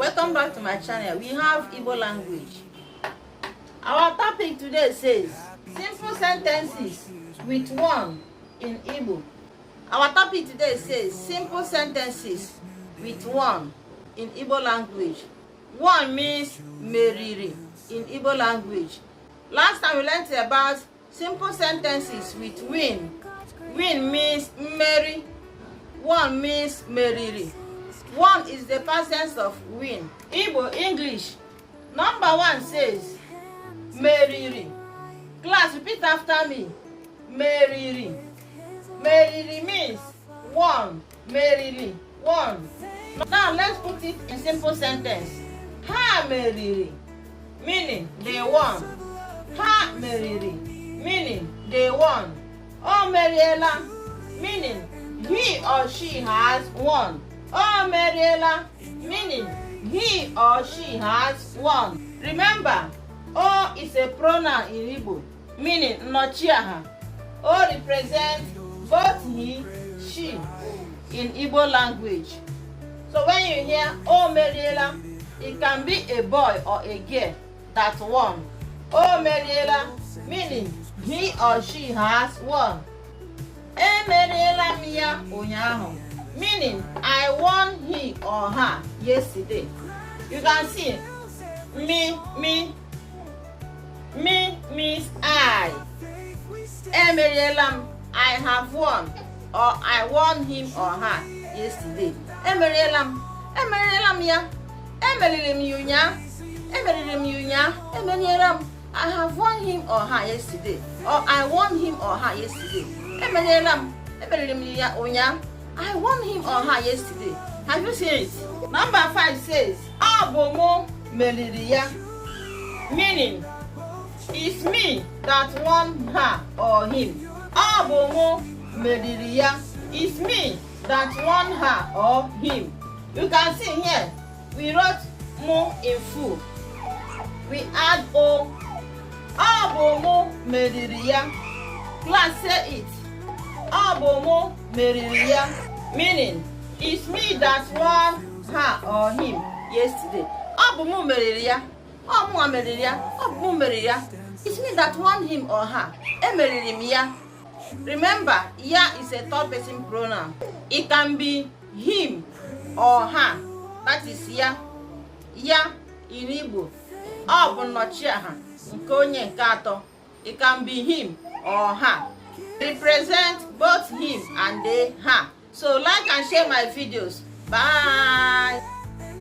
Welcome back to my channel. We have Igbo language. Our topic today says simple sentences with won in Igbo. Our topic today says simple sentences with won in Igbo language. Won means meriri in Igbo language. Last time we learned about simple sentences with win. Win means mmeri. Won means meriri. Won is the past tense of win. Igbo English. Number one says meriri. Class, repeat after me. Meriri. Meriri means won. Meriri. Won. Now let's put it in simple sentence. Ha meriri, meaning they won. Ha meriri, meaning they won. O meriela, meaning he or she has won. O meriela, meaning he or she has won. Remember, O is a pronoun in Igbo, meaning nnọchiaha. O represents both he, she in Igbo language. So when you hear O meriela, it can be a boy or a girl that won. O meriela, meaning he or she has won. Emeriela m ya ụnyaahụ, meaning I won he or her yesterday. You can see me, me, me means I. Emeriela m, I have won or I won him or her yesterday. Emeriela m, emeriela m ya, emeriri m ya ụnyaahụ, emeriri m ya ụnyaahụ, emeriela m. I have won him or her yesterday or I won him or her yesterday. Emeriela m, emeriri m ya ụnyaahụ. I won him or her yesterday. Have you seen it? Number five says, Ọ bụ mụ meriri ya. Meaning, it's me that won her or him. Ọ bụ mụ meriri ya. It's me that won her or him. You can see here, we wrote mụ in full. We add o. Ọ bụ mụ meriri ya. Class, say it. Ọ bụ mụ meriri ya. Meaning, it's me that won her or him yesterday. Ọ bụ mụ meriri ya. Ọ mụnwa meriri ya. Ọ bụ mụ meriri ya. It's me that won him or her. Emeriri m ya. Remember, ya is a third person pronoun. It can be him or her. That is ya. Ya in Igbo. Ọ bụ nnọchiaha nke onye nke atọ. It can be him or her. Represent both him and they, her. So like and share my videos. Bye.